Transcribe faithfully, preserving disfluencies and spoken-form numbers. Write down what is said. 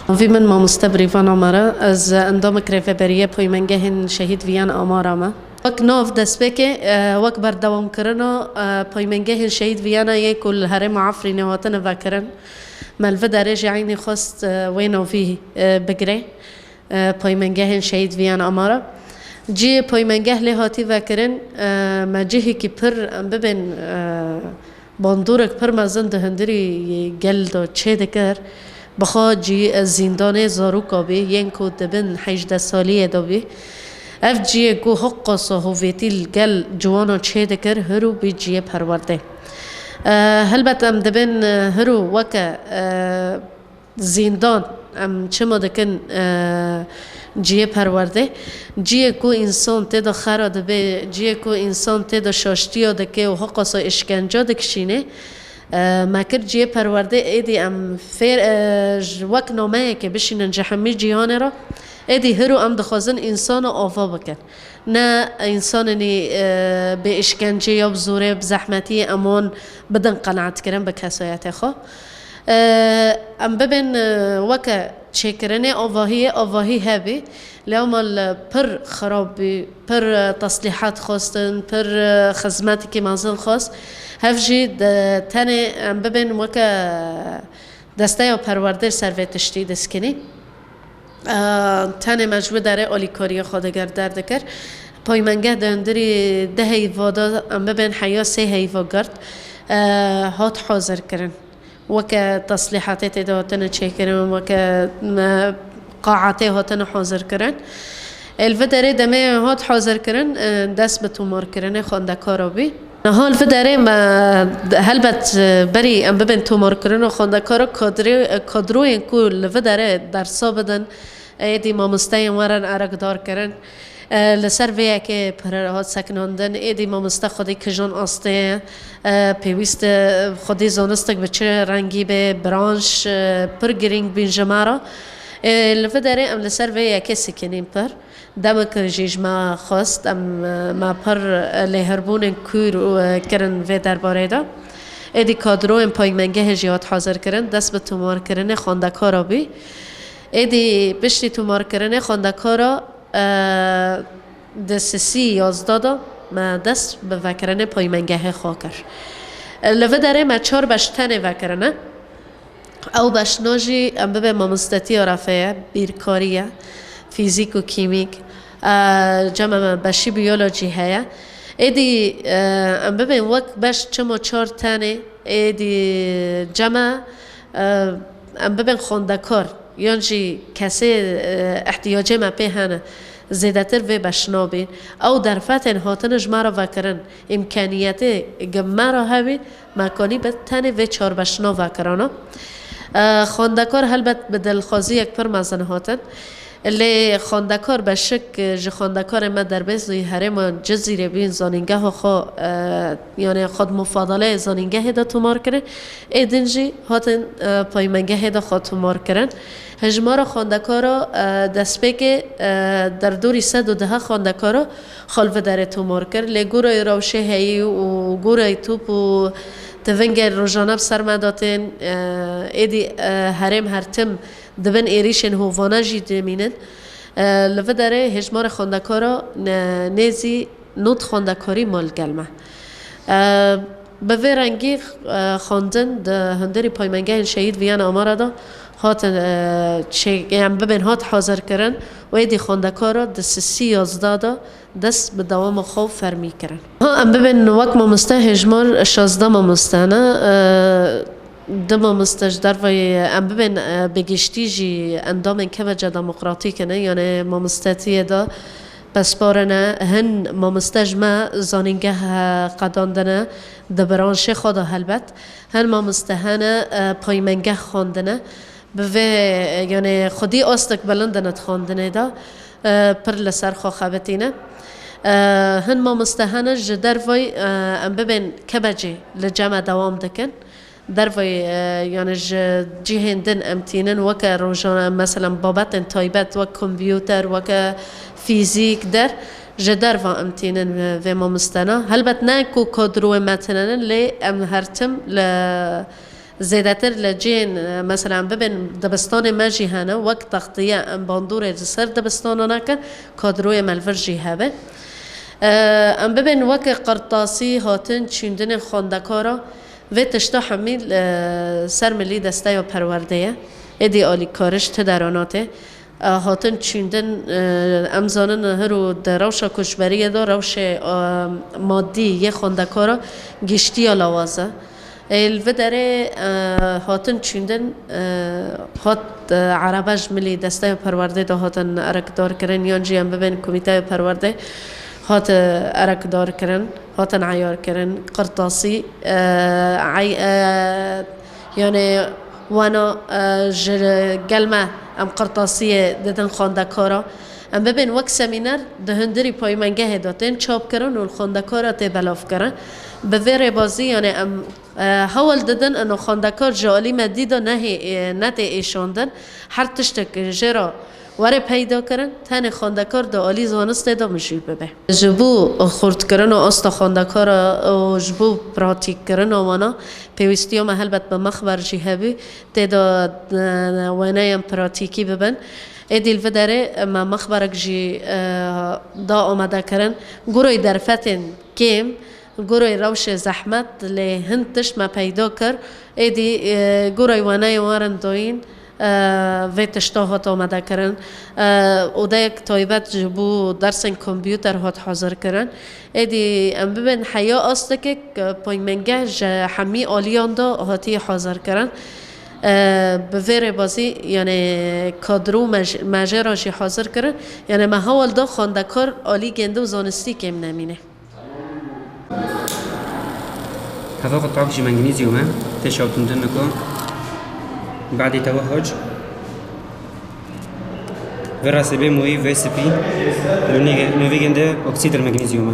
Navê min Mamoste Birêvan Amar e. Ez endamê Rêveberiya Poymengehên Şehîd Viyan Amar a me. Wek nav destpêkê, e, wek berdewamkirina, e, Poymengehên Şehîd Viyana yê ku li herêma Efrînê hatine vekirin, me li vê derê jî eynî xwest, e, wê navî, e, bigire, e, Poymengehên Şehîd Viyan Amar a. Cihê poymengeh lê hatî vekirin, e, me cihekî pir, em bibên, e, bandorek pir mezin di hundirî gel de çêdikir. Bi xwe cî, e, zîndanê zaroka bî, yên ku di bin hejdeh saliyê de bî. Ev cihê ku hiqasa hovêtî li gel ciwana çêdikir, hiro bî cihê perwerdê. E, helbet em dibên, e, hiro weke, e, zîndan, em çima dikin, e, cihê perwerdê? Cihê ku însan tê de xera dibe, cihê ku însan tê de şaştiya dike û hiqasa îşkence dikişîne, e, me kir cihê perwerdê, êdî em fêr, e, ji wek nameyekê bişînin ji hemî cîhanê re, êdî hiro em dixwazin însana ava bikin. Ne însanên, e, bi îşkencê ya bi zorê, bi zehmetiyê em wan bidin qenaetkirin bi kesayetê xwe. E, em bibên, e, weke çêkirinê avahiyê, avahî hebî. Lê ema li pir xirab bî, pir, e, teslîhat xwestin, pir, e, xizmetekî mezin xwest. Hev jî de tenê em bibên weke desteya perwerdê ser vê tiştî diskinî. Tenê me ji wê derê alîkariya xwe digert derdikir. Poymengeh di hundirî deh heyva de, em bibên heya sê heyva girt, e, hat hazirkirin. Weke teslîhatê tê de hatine çêkirin, weke, e, qaetê hatine hazirkirin. Ê li vê derê demê hat hazirkirin, e, dest bi tomarkirinê xwendekara bî. Niha li vê derê me, helbet, e, berî em bibên tomarkirina xwendekara, kadrê-, kadroyên ku li vê derê dersa bidin, êdî mamosteyên werin erekdar kirin. E, li ser vê yekê pir hat sekinandin, êdî mamoste xwedî kijan astê ye, e, pêwîst e xwedî zanistek bi çi rengî be, branş, e, pir girîng bîn ji me re. E, li vê derê em li ser vê yekê sikinîn pir. Demekir jî ji me xwest, em, me pir lêhirbûnên kûr û, e, kirin vê derbarê de. Êdî kadroyên paymengehê jî hat hazirkirin, dest bi tomarkirinê xwendekara bî. Êdî piştî tomarkirinê xwendekara, e, di sisî yazda de me dest bi vekirinê paymengehê xwe kir. Li vê derê me çar beş tenê vekirine. Ew beşna jî em bibe mamostetiya refê ye, bîrkarî ye, fîzîk û kîmîk, e, cem me beşî biyolojî heye. Êdî, e, em bibên wek beş çima çar tenê, êdî cem me, e, em bibên xwendekar, yan jî kesê, e, ihtiyacê me pê hene, zêdetir vê beşna bîn. Ew derfetên hatine ji me re vekirin, îmkaniyetê gi me re hebî, me kanî bi tenê vê çar beşna vekirana. E, xwendekar helbet bi dilxwaziyek pir mezin hatin. Lê xwendekar beşik, e, ji xwendekarên me derbêsî herêma Cizîrê bîn zanîngeha xwe, e, yanê xwedmufadaleyê zanîngehê de tomar kirin. Ê din jî hatin, e, paymengehê de xwe tomar kirin. Hejmara xwendekara, e, destpêkê, e, derdorî sed û deh xwendekara xwe li vê derê tomar kir. Lê gorayê rewşê heyî û gorayê top û tivingên rojane bi ser me de tên, e, êdî, e, herêm her tim di bin êrîşên hovane jî dimînin. E, li vê derê hêjmarê xwendekara ne-, nêzî nod xwendekarî ma li gel me. E, bi vê rengî, e, xwendin di hundirî paymengehên Şehîd Viyana Amara de hatin, e, çê-, em bibên hat hazirkirin û êdî xwendekara di sisî yazda de dest bi dewama xwe fermî kirin. Ha, em bibên wek mamoste hêjmar şazdeh mamoste ne, e, du mamoste ji dervayê em bibên, e, bi giştî jî endamên Kebece Demokratîk ne, yanê mamostetiyê de pesparine, hin mamoste ji me zanîngeh, e, qedandine, di branşê xwe de helbet, hin mamoste hene, e, paymengeh xwendine. Bi vê, yanê xwedî astek bilind in di xwendinê de, e, pir li ser xwe xebitîne. E, hin mamoste hene ji dervayî, e, em bibên Kebecê li cem me dewam dikin. Dervayê, e, yani ji cihên din em tînin, weke rojane, meselen, babetên taybet, wek kompûter, weke fîzîk der, ji derva em tînin, e, vê mamostena. Helbet ne ku kadroyê me tune ne, lê em her tim li zêdetir li cihên, e, meselen, bibên dibistanê me jî hene, wek textiye, em bandorê li ser dibistanan nekin, kadroyê me li vir jî hebe. E, em bibên weke qirtasî, hatin, çûndinên xwendekara, vê tişta hemî li ser milî desteya perwerdê ye. Êdî alîkariş ti deranatê. E, hatin çûndin, e, em zanin hiro di rewşa koçberiyê de, rewşê, e, madî yê xwendekara giştiya lawaz e. Ê, li vê derê, e, hatin çûndin, e, hat, e, erebe ji milî desteya perwerdê de hatin erekdar kirin, yan jî em bibên komîteya perwerdê hat, e, erekdar kirin, hatin eyar kirin, qirtasî, e, ey-, e, yani wana, e, ji gel me em qirtasiyê didin xwendekara. Em bibên wek semîner di hundirî paymengehê de tên çapkirin û li xwendekara tê belavkirin. Bi vê rêbazî, yani em, e, hewl didin ino xwendekar ji alî me dî de nehê, e, netê êşandin. Her tiştek jê re were peyda kirin, tenê xwendekar di alî zanistê de mijûl bibe. Ji bo xurtkirina asta xwendekara û ji bo pratîkkirina wana, pêwîstiya me helbet bi mexber jî hebû, tê de, e, wêneyên pratîkî bibin. Êdî li vê derê me mexberek jî, e, da amadekirin. Gurê derfetên kêm, gurê rewşê zehmet, lê hin tişt me peyda kir. Êdî, e, gurê wêneyên werin doyîn, e, vê tişta hat amadekirin. E, odeyek taybet ji bo dersên kompûter hat hazirkirin. Êdî em bibên heya astekek, e, paymengeh ji hemî aliyan de hatiye hazirkirin. E, bi vê rêbazî, yani kadro me j-, me jê re jî hazir kirin. Yani me hewl da xwendekar alî gêndî û zanistî kêm nemîne. Heva xwe tap ji mengînîziyume tê şewtindin niko. Badê tewe hoc. Vê resê bê moyî vê spî. Nûnî-, nûvî gêndê oksîdir mengînîziyume.